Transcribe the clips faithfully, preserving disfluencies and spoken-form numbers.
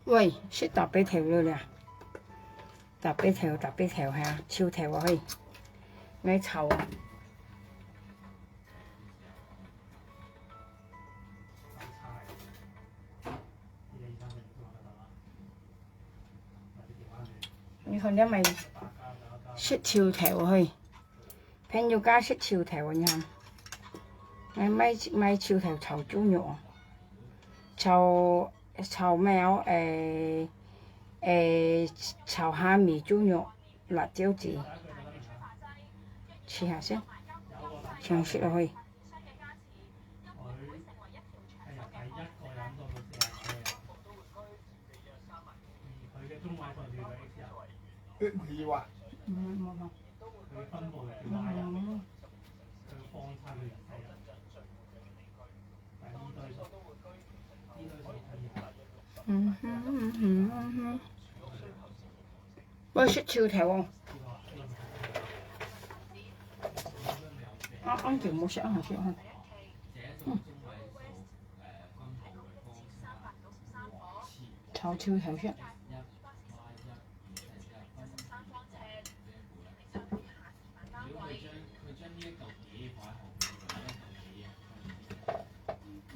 喂，食大白豆了啦！大白豆，大白豆哈，臭豆啊嘿！愛炒啊！你看這賣食臭豆啊嘿！ 朋友家食臭豆，你看，買，買，買臭豆炒豬肉，炒，炒咩哦？誒，誒，炒蝦米、豬肉、辣椒子，試下先，先食落去。佢个中位數係幾多？佢話，嗯，冇，冇。佢分布係點樣啊？嗯。佢个方差佢係啊。但係呢堆數，呢堆數可以係。嗯哼，嗯哼，嗯哼。我食臭豆哦。啊，安靜，無食，安靜，安靜。嗯。炒臭豆先。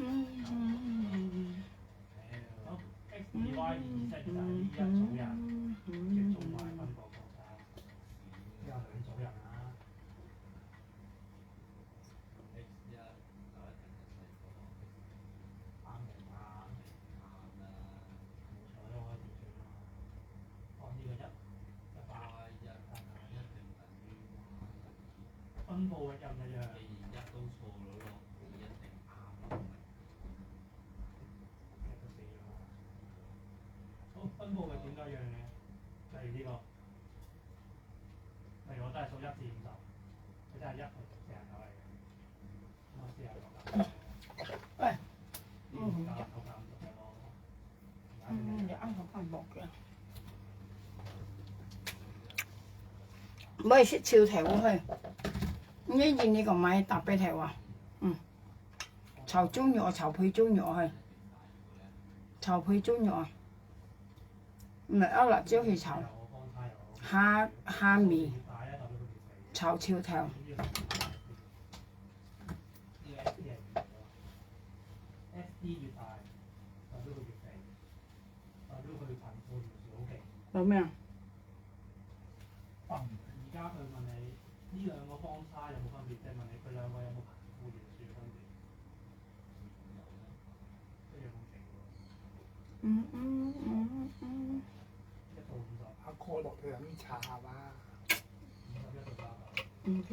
嗯，嗯，嗯，嗯。嗯，嗯，嗯，嗯。 分布嘅一唔一樣？既然一都錯咗咯，你一定啱咯。一都死咗。好，分布嘅點解樣嘅？例如呢個，例如我都係數一至五十，佢真係一同四十九嚟嘅。咁我四十九減，喂，嗯，九十九減五十一咯。嗯，你啱好放薄嘅。毋係食臭豆嘿，你今日講買大白豆啊？嗯，炒豬肉，炒配豬肉嘿，炒配豬肉啊，毋係，愛辣椒去炒，蝦，蝦米，炒臭豆。 S D越大，代表佢越肥，代表佢貧富懸殊好勁。有咩啊？而家佢問你呢兩個方差有冇分別？即係問你佢兩個有冇貧富懸殊嘅分別？一樣咁勁喎。嗯，嗯，嗯，嗯。一到五十，阿哥落去飲茶係嘛？五十一到三十。嗯，OK。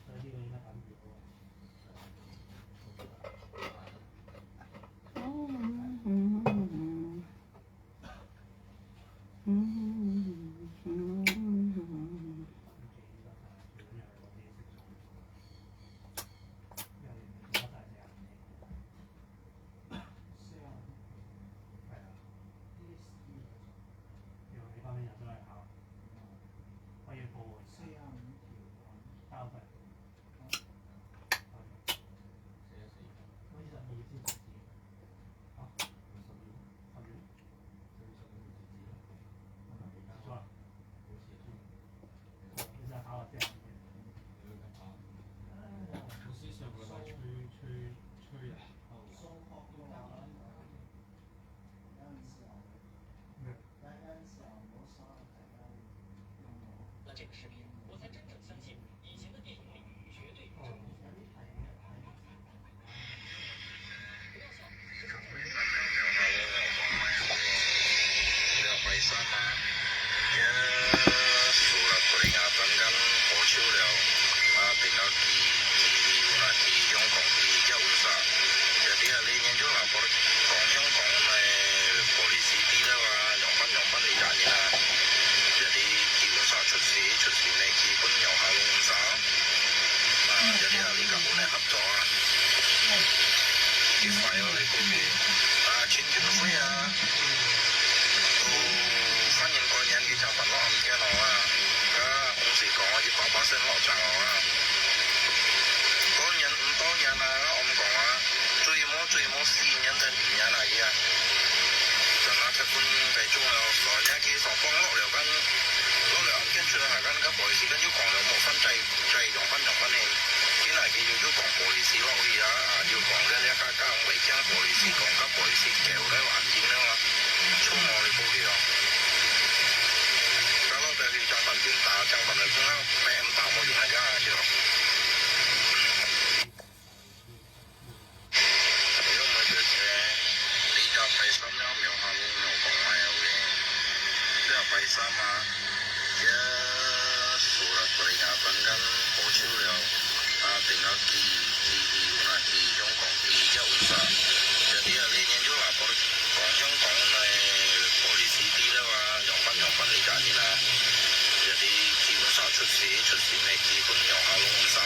所以呢個應該等於嗰個。 啊，親情會啊，都反應過年佢正辦落暗間咯啊，該公司講啊，一百巴仙落正咯啊。過年毋到年啊，𠊎毋講啊，最無最無四年定五年啊，佢啊。中了，昨日佢上網落了間，落了案件出來，還間个police間又講了無犯罪，罪兩犯兩犯呢。今日佢又又講police落去啊，又講這這家家會驚police，講个police狗了，安靜了啊，出我的不了。Kalau dari Japan Bintang, Japan Bintang, P M tak mau yung aja sih. Ayun, mga Duterte, 你就係心有苗下冇講話嘅，你就係心啊，一 surat peringatan kan 好笑了，啊，定个記，記，記，una記，香港記，一 unsa，jadi 啊，你年就 lapor 講香港个police知了啊，兩班兩班你打人啊，jadi 記 unsa 出事，出事咩記分兩下攏 unsa。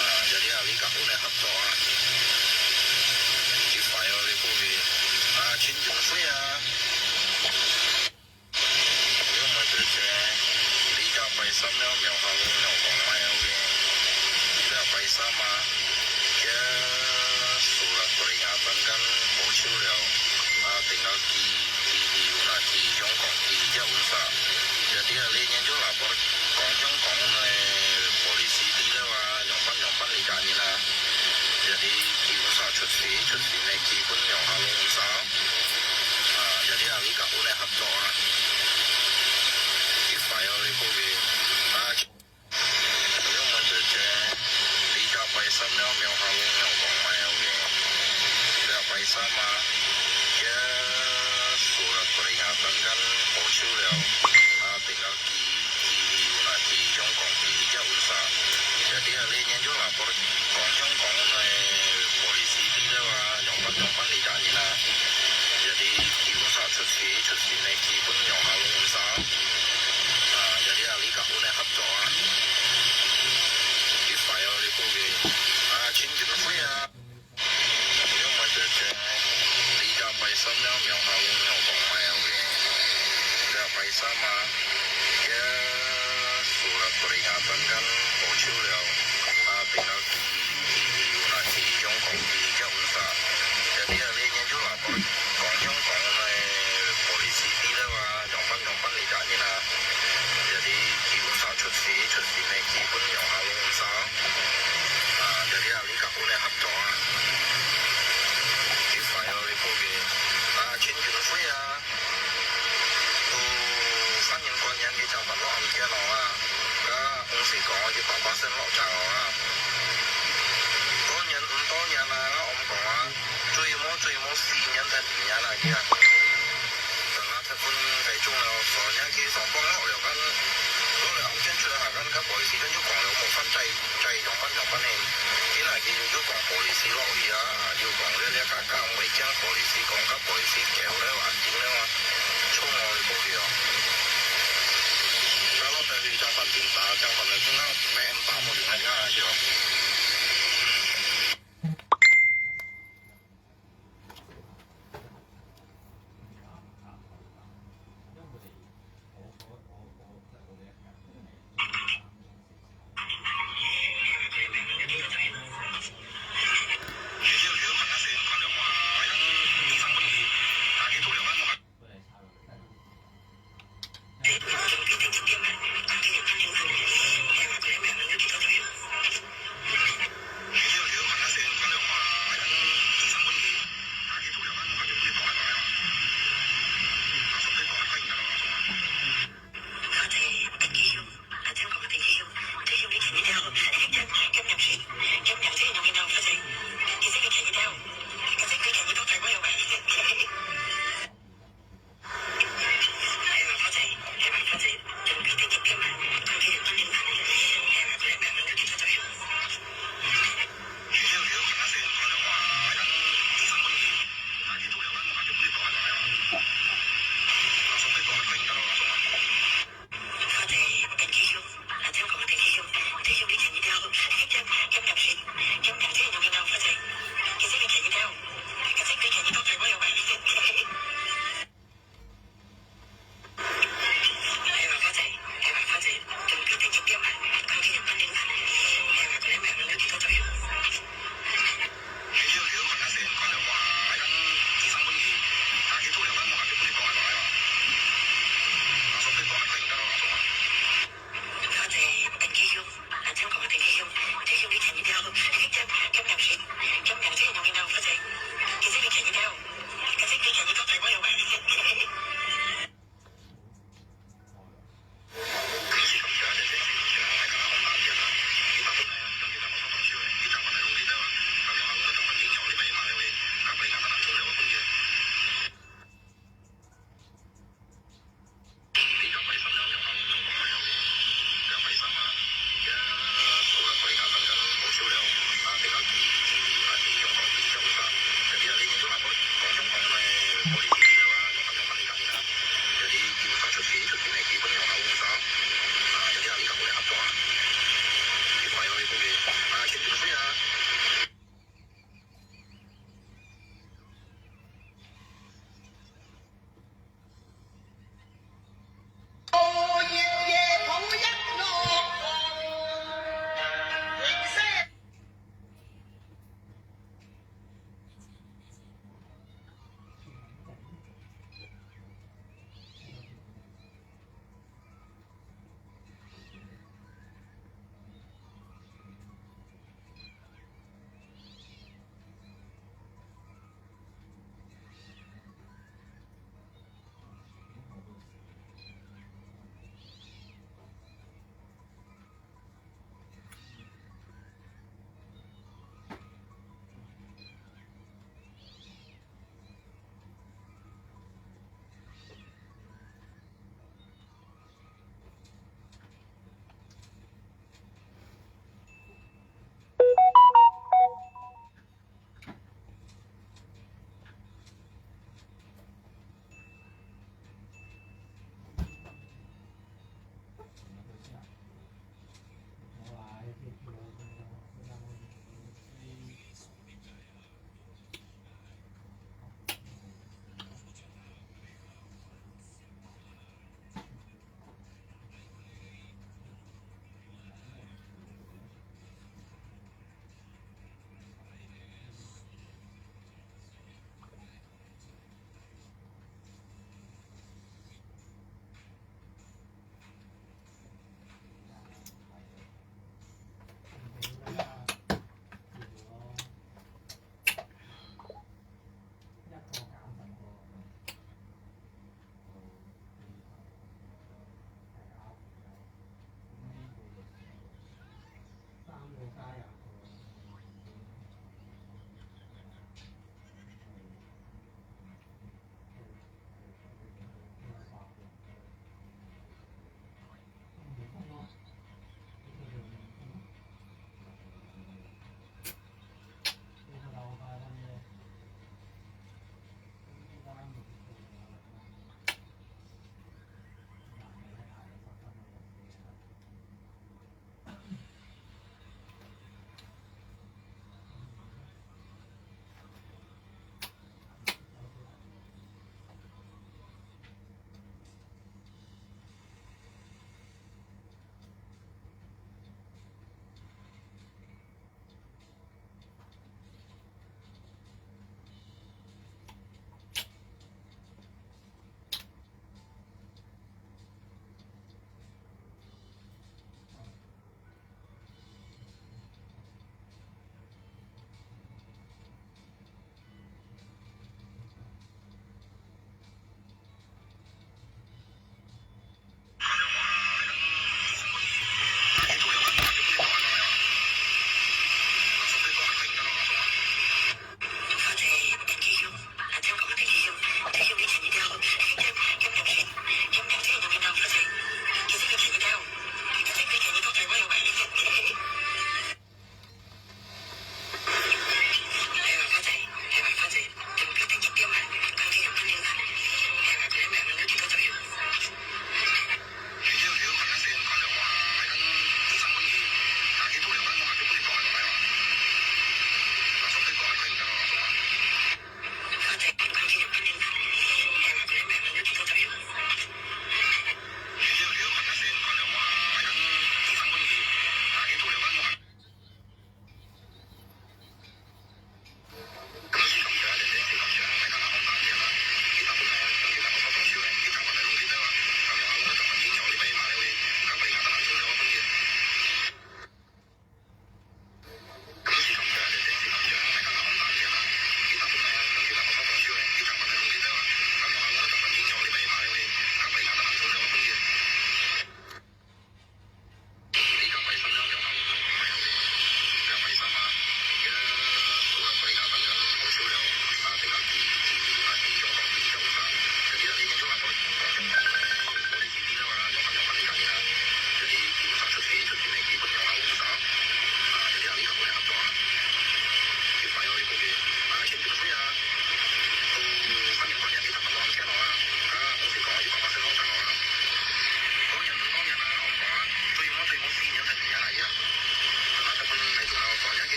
啊，jadi 啊，你甲阮个合作啊，去 file report 啊，請准水啊。你有冇做事？你甲拜三了，苗下攏有講話个。你甲拜三啊，一 surat peringatan kan 好笑了，啊，定个記，記，記，una記，香港記，一 unsa。Jadi 啊，你年就 lapor 講香港个police知了啊，兩班兩班你打人啊。Jadi 記 unsa 出事，出事咩記分兩下攏 unsa。啊，jadi 啊，你甲阮个合作啊，去 file report 个。啊，你有冇做事？你甲拜三了，苗下攏有講話个。你甲拜三啊，一 surat peringatan kan 好笑了，啊，定个記，記，una記，香港記，一 unsa。Jadi 啊，你年就 lapor 講香港个police知了啊，兩班兩班你打人啊。Jadi 記 unsa 出事，出事咩記分兩下攏 unsa。啊，jadi 啊，你甲阮个合作啊，去 file report 个。啊，請准水啊。 你有冇做事？你甲拜三了，苗下攏有講話个。你甲拜三啊，一 surat peringatan kan 好笑了，啊，定个記，記，una記，香港記，一 unsa。Jadi 啊，你年就 lapor 講香港个police知了啊，兩班兩班你打人啊。Jadi 記 unsa 出事，出事咩記分兩下攏 unsa。啊，jadi啊，你甲阮个合作啊，去 file report 个。啊，請准水啊。有殺人、割人个正犯落案件咯啊，該毋使講，一百巴仙落正咯啊。多人毋多人啊，𠊎毋講啊，最無最無四年到五年啊，佢啊。等下 分大眾了，所以佢上網落了間，落了案件出來，還間个police間又講了無犯罪，罪兩犯兩犯呢。今日佢又講police落去啊，又講了這个講會驚police，講个police狗了，安靜了啊，衝我去不了。Kalau dari Japan Bintang，Japan Bintang，P M tak mau dengar aja.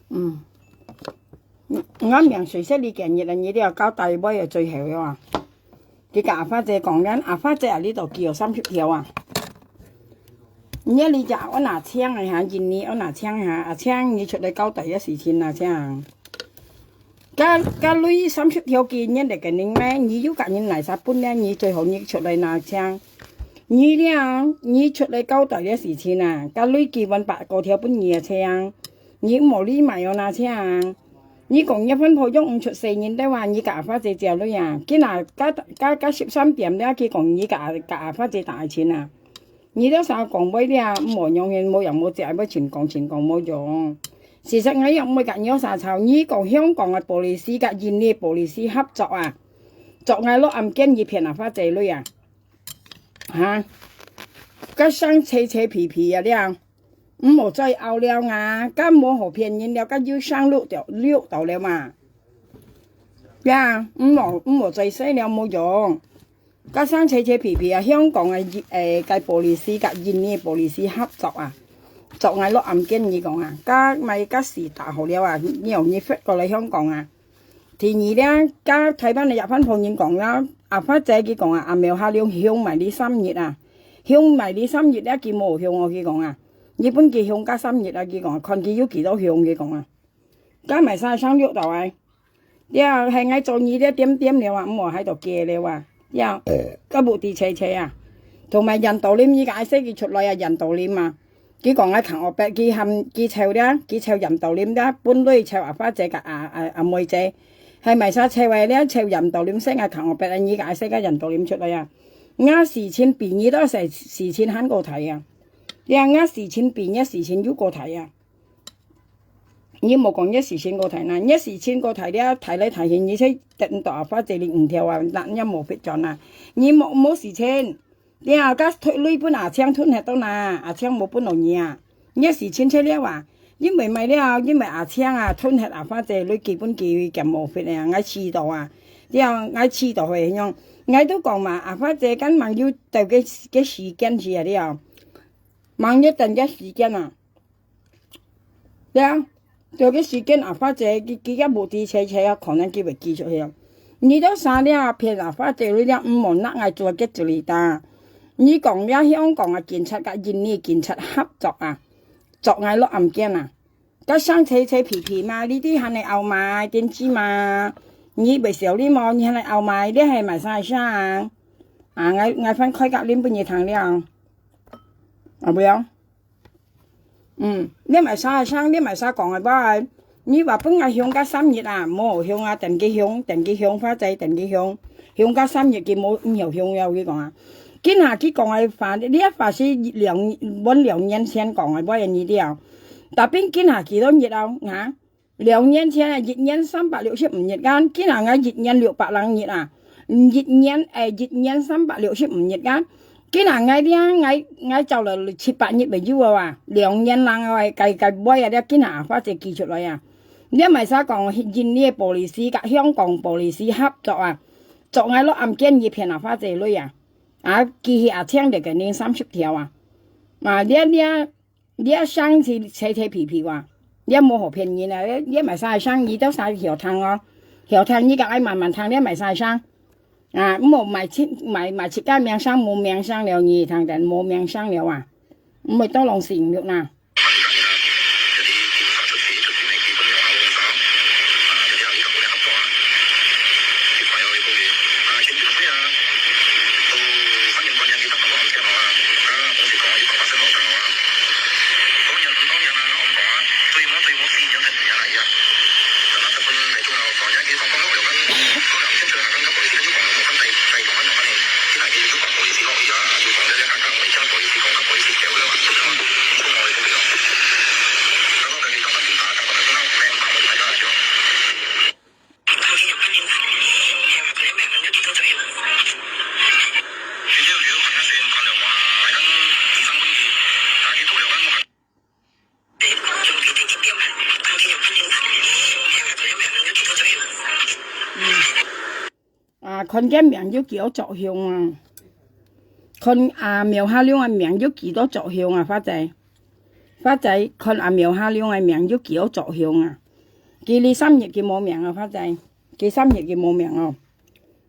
嗯，嗯，𠊎明細細你今日啊，你都要交代，𠊎也最後了啊。佢甲阿花姐講，咱阿花姐啊，你都寄三十條啊。你啊，你就安那請个哈，印尼安那請哈，啊，請你出來交代个事情啊，請。甲，甲鐳三十條寄，你得个人咩？你有甲人來啥分呢？你最好你出來拿請。你了，你出來交代个事情啊，甲鐳寄萬八个條分你啊，請。 你毋好理埋哦，那請。你講你番婆養毋出細人了啊，你甲阿花姐借鐳啊？今仔甲，甲，甲十三點了，佢講你甲，甲阿花姐打錢啊？你了啥講話了，毋好用現，無樣無跡，愛尋講尋講無用。事實𠊎又毋會甲你有啥吵，你講香港个police甲印尼police合作啊，捉𠊎落案件，你騙阿花姐鐳啊？哈？甲生扯扯皮皮啊了。 毋好再拗了啊，甲無好騙人了，甲有生錄到，錄到了嘛。呀，毋好，毋好再說了，無用。甲生扯扯皮皮啊，香港个，誒，个police甲印尼police合作啊，捉𠊎落案件，你講啊，甲買甲死打好了啊，你用你發過來香港啊。 第二咧，甲台灣个日本朋友講啦，阿花姐佢講啊，阿苗下了凶埋你三日啊，凶埋你三日咧，佢無凶哦，佢講啊，日本佢凶甲三日啊，佢講，看佢有幾多凶，佢講啊，甲買啥生六道啊，了，係𠊎做你咧點點了啊，毋好喺度寄了啊，了，甲無地切切啊，同埋印度林，你个愛使佢出來啊，印度林啊。 佢講𠊎扛惡逼，佢喊佢湊了，佢湊印度林了，本來湊阿花姐甲阿，阿，阿妹姐，係買啥湊个了，湊印度林，使𠊎扛惡逼，你个愛使个印度林出來啊。𠊎事情比你都係事情還過大啊。了，𠊎事情比你事情又過大啊。你莫講你事情過大啦，你事情過大了，大來大去，你才得到阿花姐你五條啊，那你無必轉啊。你無，無事情。 了，甲退鐳分阿青吞忒到哪，阿青無分到你啊。你个事情出了啊，因為買了，因為阿青啊，吞忒阿花姐鐳，基本佢減無fit啊，𠊎試到啊。了，𠊎試到會樣，𠊎都講嘛，阿花姐敢還有等个，个時間是啊了，還有等个時間啊。 了，到个時間阿花姐，佢，佢也無知切切啊，可能佢會寄出去。你都啥了，騙阿花姐，你了毋好拿𠊎做个子哩噠。你講了香港个警察甲印尼警察合作啊，捉𠊎落案件啊，甲生切切皮皮嘛，你知還來拗埋，點知嘛？你袂笑你無？你還來拗埋，你係買啥个聲？啊，𠊎，𠊎翻開甲恁分你聽了。啊，不要。 嗯，你買啥个聲，你買啥講个話，你話分𠊎凶甲三日啊，無好凶啊，等佢凶，等佢凶，花姐等佢凶，凶甲三日佢無，毋曉凶了，佢講啊。今下佢講个話，你一話是兩，分兩年前講个話，你了。Tapi今下幾多日啊？啊？ 兩年前啊，一年三百六十五日間，今下𠊎一年六百零日啊，一年，誒，一年三百六十五日間，今下𠊎這，𠊎，𠊎走了七八日未有啊，兩年零啊，該，該尾啊，這今下花姐寄出來啊。你買啥講印尼个police甲香港police合作啊，捉𠊎落案件，你騙阿花姐鐳啊，啊，寄去阿青个人三十條啊，啊，這，這 你啊生是切切皮皮哇，你啊無好騙人啊！你，你買啥个聲，你都啥曉聽哦，曉聽你个愛慢慢聽，你買啥个聲啊？毋好買自，買，買自家名聲，無名聲了，你聽等無名聲了啊！毋會多浪性慾啦。看佢名又幾多作用啊？看阿苗下龍个名又幾多作用啊？花姐，花姐，看阿苗下龍个名又幾多作用啊？佢這三日佢無名啊，花姐，佢三日佢無名哦。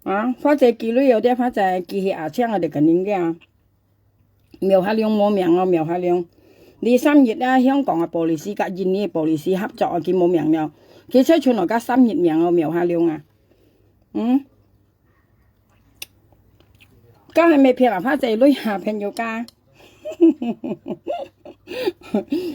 啊，花姐佢旅遊个，花姐佢係阿青个rekening个啊。 苗下龍無名哦，苗下龍。這三日啊，香港个police佮印尼个police合作啊，佢無名了。佢就賰落該三日名哦，苗下龍啊。嗯？該還無騙啊，花姐鐳啊，朋友家。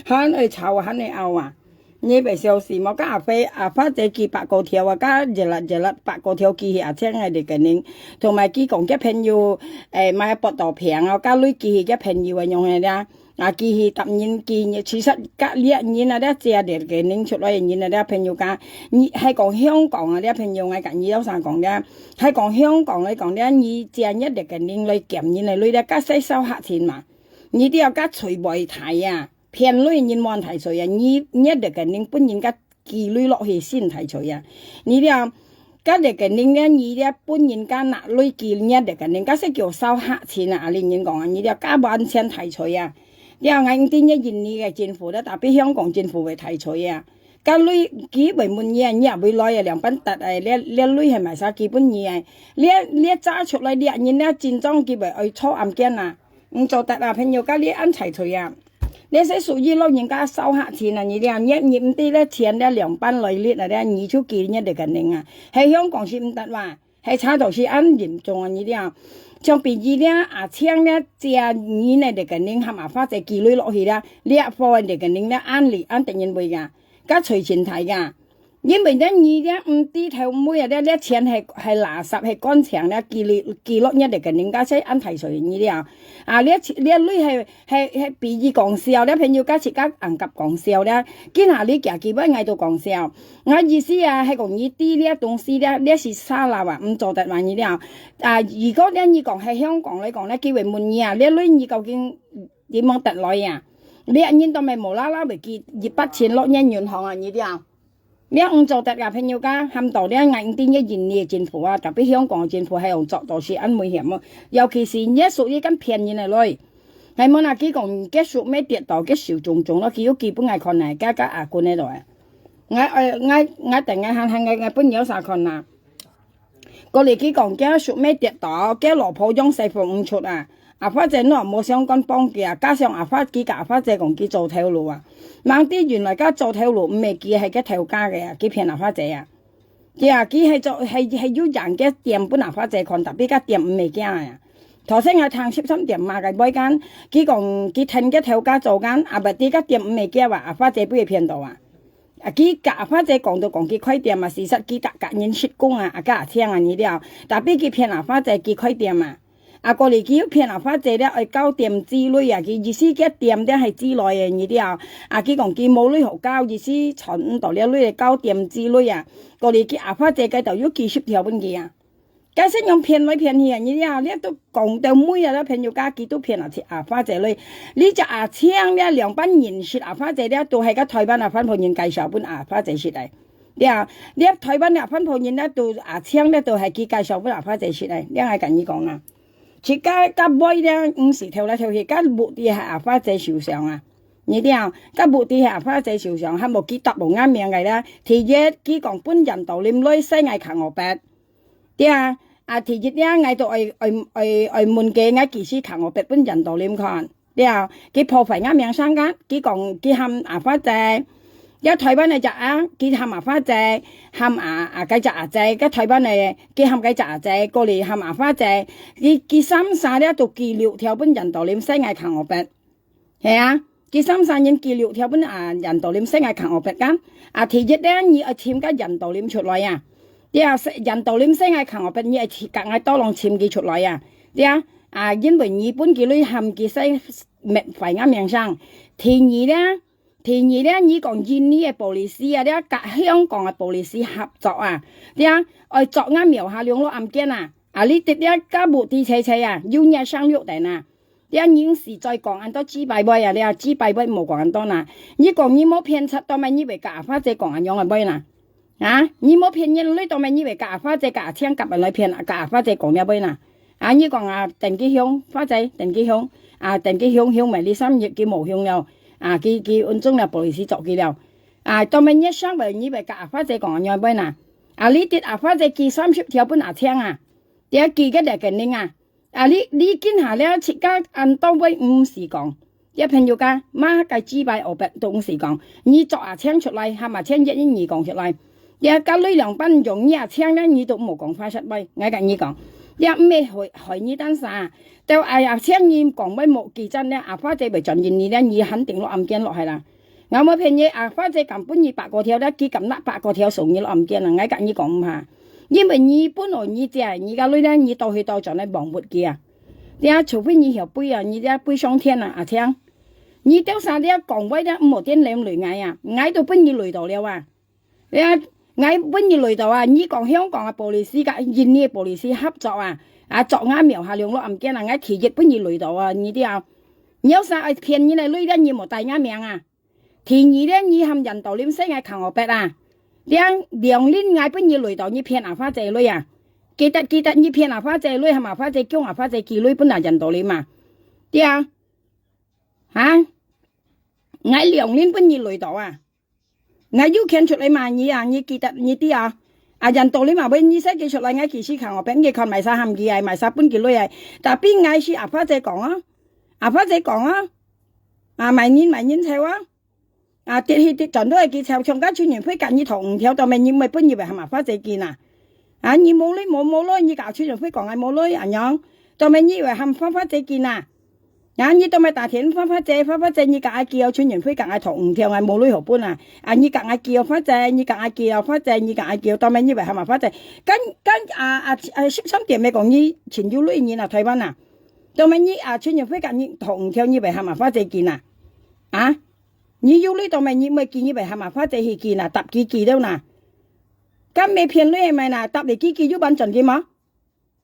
還愛吵啊，還愛拗啊。 你會笑死無？該阿飛，阿花姐寄百過條啊，該一粒一粒百過條寄去阿青个rekening，同埋佢講佢朋友，誒，買報到平哦，該鐳寄去佢朋友个樣个啦。啊，寄去答應寄，其實該這人啊，這借rekening出來个人啊，這朋友家，你係講香港啊，這朋友，𠊎佮你老實講啦，係講香港來講啦，你借若rekening來撿人个鐳啦，該使掃黑錢嘛，你都要該隨背睇啊。 騙鐳人無人大罪啊，你，你rekening分人家寄鐳落去先大罪啊。你這，該rekening呢，你這分人家拿鐳寄你rekening，該係叫掃黑錢啊，阿里人講啊，你這該完全大罪啊。這𠊎毋知你印尼个政府咧，tapi香港政府會大罪啊。該鐳寄會問你啊，你也會來啊，兩班達啊，這，這鐳係買啥寄分你啊？這，這揸出來，這人呢，真正佢會愛坐暗間啊。 毋做得啊，朋友，該你恁大罪啊！這係屬於老人家掃黑錢啊，你這，你，你毋知這錢這兩班來列啊，這你就寄你rekening啊。係香港係毋得哇，係差到係恁嚴重啊，你這。像比如這阿青這借你个rekening，喊阿花姐寄鐳落去這，這貨个rekening這恁哩，恁得人會啊，該罪真大啊。 因為呢，你這毋知頭尾啊，這，這錢係，係垃圾，係乾淨這，寄落，寄落若rekening，該係恁大罪你這。啊，這，這鐳係，係，係比喻講笑，這朋友家自家硬夾講笑這，今下你寄寄分𠊎都講笑。𠊎意思啊，係講你知這東西這，這係salah啊，毋做得話你這。啊，如果這你講係香港來講，這佢會問你啊，這鐳你究竟點樣得來啊？這人都毋係無啦啦會寄一筆錢落若銀行啊，你這。 這毋做得啊，朋友家，喊到這𠊎毋知若印尼个政府啊，tapi香港个政府係用做到係恁危險哦，尤其是若屬於敢騙人个鐳。係無啊，佢講，佢手尾跌到，佢手腫腫咯，佢又寄分𠊎看啊，該，該阿君个咯。𠊎，呃，𠊎，𠊎等下喊，喊𠊎，𠊎分你有啥看啊？ 過來佢講，佢手尾跌倒，佢老婆用西風毋出啊。阿花姐喏，無相干幫佢啊，加上阿花，佢佮阿花姐講佢做頭路啊。吂知原來該做頭路毋係佢，係佢頭家个啊，佢騙阿花姐啊。佢啊，佢係做，係，係有贏个店分阿花姐看，tapi該店毋係佢个啊。頭先𠊎聽十三點嘛，該背間，佢講佢跈佢頭家做間，啊，毋知該店毋係佢啊，阿花姐分佢騙到啊。 啊，佢佮阿花姐講到講佢開店嘛，事實佢佮，佮人識講啊，啊，佮阿青啊，你了。Tapi佢騙阿花姐佢開店嘛。啊，過來佢又騙阿花姐了，愛九點之類啊，佢意思佢店了係之類个，你了。啊，佢講佢無鐳好交，意思賺毋到了鐳九點之類啊。過來佢阿花姐該度又寄十條分佢啊。 該係用騙來騙去啊！你啊，你都講到尾啊，這朋友家佢都騙啊，阿花姐鐳。你隻阿青這兩班認識阿花姐這，都係該台灣阿番婆人介紹分阿花姐識个。對啊，這台灣阿番婆人這，都阿青這，都係佢介紹分阿花姐識个。這𠊎佮你講啊，自家該尾這，毋係跳來跳去，該目的係阿花姐受傷啊。你聽，該目的係阿花姐受傷，還無佢答無啱名个啦。第一，佢講分人道林來洗𠊎扛我bet。 對啊，啊，第一呢，𠊎都愛，愛，愛，愛問佢，𠊎幾時扛我bet分人道林看。對啊，佢破壞𠊎名聲个，佢講佢喊阿花姐，這台灣个隻啊，佢喊阿花姐，喊阿，啊，該隻阿姐，該台灣个，佢喊該隻阿姐，過來喊阿花姐，佢，佢三儕這都寄六條分人道林洗𠊎扛我bet。 係啊，佢三儕人寄六條分啊，人道林洗𠊎扛我bet間。啊，第一呢，你愛尋該人道林出來啊。對啊，人道林洗𠊎扛我bet，你愛去佮𠊎tolong尋佢出來啊。對啊，啊，因為你分佢鐳喊佢洗，搣壞𠊎名聲。第二呢，第二呢，你講印尼个police啊，這佮香港个police合作啊，對啊，愛捉𠊎苗下龍落暗間啊。啊，你直接佮目的齊齊啊，有若上六等啊。 這人實在講恁多幾百倍啊，這幾百倍無講恁多啦。你講你無騙賊，做麼你會佮阿花姐講恁樣个話啦？啊，你無騙人，你當面你會佮阿花姐、佮阿青佮人來騙，佮阿花姐講了尾哪？啊，你講啊，鄧吉雄，花姐，鄧吉雄，啊，鄧吉雄，雄咩？你三日佢無雄了，啊，佢，佢運送了，police捉佢了。啊，當面你想會，你會佮阿花姐講了尾哪？啊，你得阿花姐寄三十條分阿青啊，這寄个來給你啊。 啊，你，你今下了自家恁多位毋使講，這朋友家，麼个雞排烏白都毋使講，你做阿青出來，喊阿青一一二講出來。這家裡兩班用你阿青呢，你都無講話實話，𠊎佮你講，這毋係害，害你單儕，到哎呀，阿青你講話無記真呢，阿花姐會轉應你呢，你肯定落案件落去啦。 𠊎無騙你，阿花姐敢分你百過條，佢敢拿百過條送你落案件啊！𠊎佮你講毋怕，因為你本來你知，你个女呢，你到去到轉來忘勿記啊！這除非你曉飛啊，你這飛上天啊，阿青！你兜儕這講話這毋好顛倒累𠊎啊！𠊎都分你累到了啊！這𠊎分你累到啊！你講香港个police佮印尼个police合作啊！啊，捉吾苗下龍落案件啊！𠊎第一分你累到啊！你這，你有儕愛騙你个女，這你無帶吾名啊！ 第二呢，你喊印度人使𠊎扛烏白啊！這兩輪𠊎分你累到你騙阿花姐女啊！記得，記得你騙阿花姐女，喊阿花姐，叫阿花姐寄鐳分啊印度人嘛！對啊！哈！𠊎兩輪分你累到啊！𠊎有權出來罵你啊！你記得，你知啊！啊，印度人嘛，分你使佢出來，𠊎幾時扛烏白，你看買啥喊佢啊，買啥分佢鐳啊！Tapi𠊎係阿花姐講啊！阿花姐講啊！啊，買人買人臭啊！ 啊，跌去跌轉都係佢臭，像該陳雲輝佮你討五條，到尾你毋會分你會喊阿花姐寄哪？啊，你無鐳無，無鐳，你佮陳雲輝講𠊎無鐳，恁樣，到尾你會喊花花姐寄哪？啊，你到尾打電花花姐，花花姐，你佮𠊎寄哦，陳雲輝佮𠊎討五條，𠊎無鐳好分啊！啊，你佮𠊎寄哦，花姐，你佮𠊎寄哦，花姐，你佮𠊎寄哦，到尾你會喊阿花姐。該，該，啊，啊，啊，十三點乜講你尋有鐳人啊，台灣啊，到尾你啊，陳雲輝佮你討五條，你會喊阿花姐寄哪？啊？ 你有鐳到尾，你毋會寄，你會喊阿花姐去寄哪，搭佢寄了哪？該毋係騙鐳个咩哪，搭你寄寄有辦轉去無？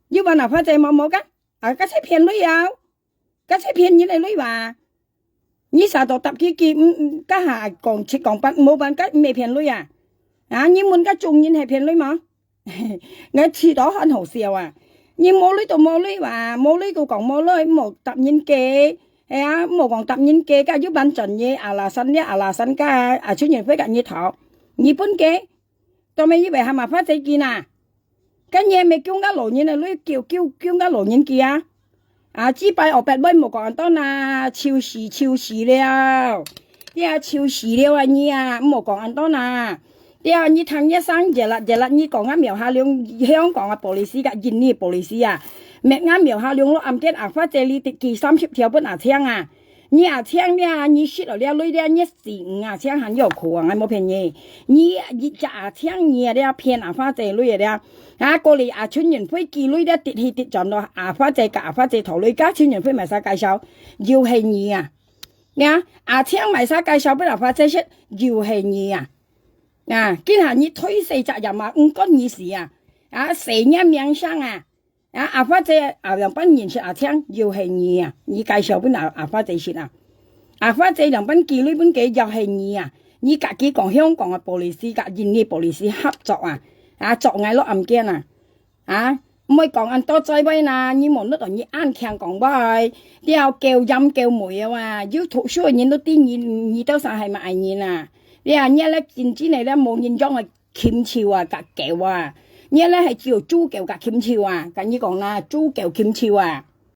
有辦阿花姐無？無个，啊，該係騙鐳啊！該係騙人个鐳哇！你啥都搭佢寄，嗯，嗯，該下講七講八，無辦，該毋係騙鐳啊！啊，你問該眾人係騙鐳無？ 𠊎試到很好笑啊！你無鐳就無鐳哇，無鐳就講無鐳，毋好答人家。係啊，毋好講答人家，該有辦轉你阿拉山了，阿拉山个啊，陳雲輝佮你討，你分佢，到尾你會喊阿花姐寄哪？該你乜降該老人个鐳，降，降，降該老人寄啊！ 啊，雞排烏白妹，莫講恁多啦，臭死，臭死了！對啊，臭死了啊你啊，莫講恁多啦！對啊，你聽一聲，熱辣熱辣，你講啊苗下龍，香港个police佮印尼police啊，搣啊苗下龍咯，暗間阿發姐你得寄三十條分阿青啊！你阿青了，你食了了鐳了，你死阿青還要苦啊！𠊎無騙你，你一隻阿青，你啊了騙阿發姐鐳啊了！ 啊，過來阿陳雲輝寄鐳了，跌去跌轉咯，阿發姐佮阿發姐討鐳，該陳雲輝買啥介紹，又係你啊！呀，阿青買啥介紹分阿發姐食，又係你啊！啊，今下你推卸責任啊，毋管你死啊！啊，死人名聲啊！啊，阿發姐啊，兩班認識阿青，又係你啊！你介紹分阿，阿發姐食啊！阿發姐兩班寄鐳分佢，又係你啊！你自家講香港个police佮印尼police合作啊！啊，捉𠊎落暗間啊！ 啊，毋會講恁多嘴話啦，你無摎你恁強講話，了狗飲狗尾啊，有讀書个人都知你，你到底係麼个人啊？了，你了真正个了無營養个禽獸啊，佮狗啊，你了係只有豬狗佮禽獸啊，佮你講啦，豬狗禽獸啊！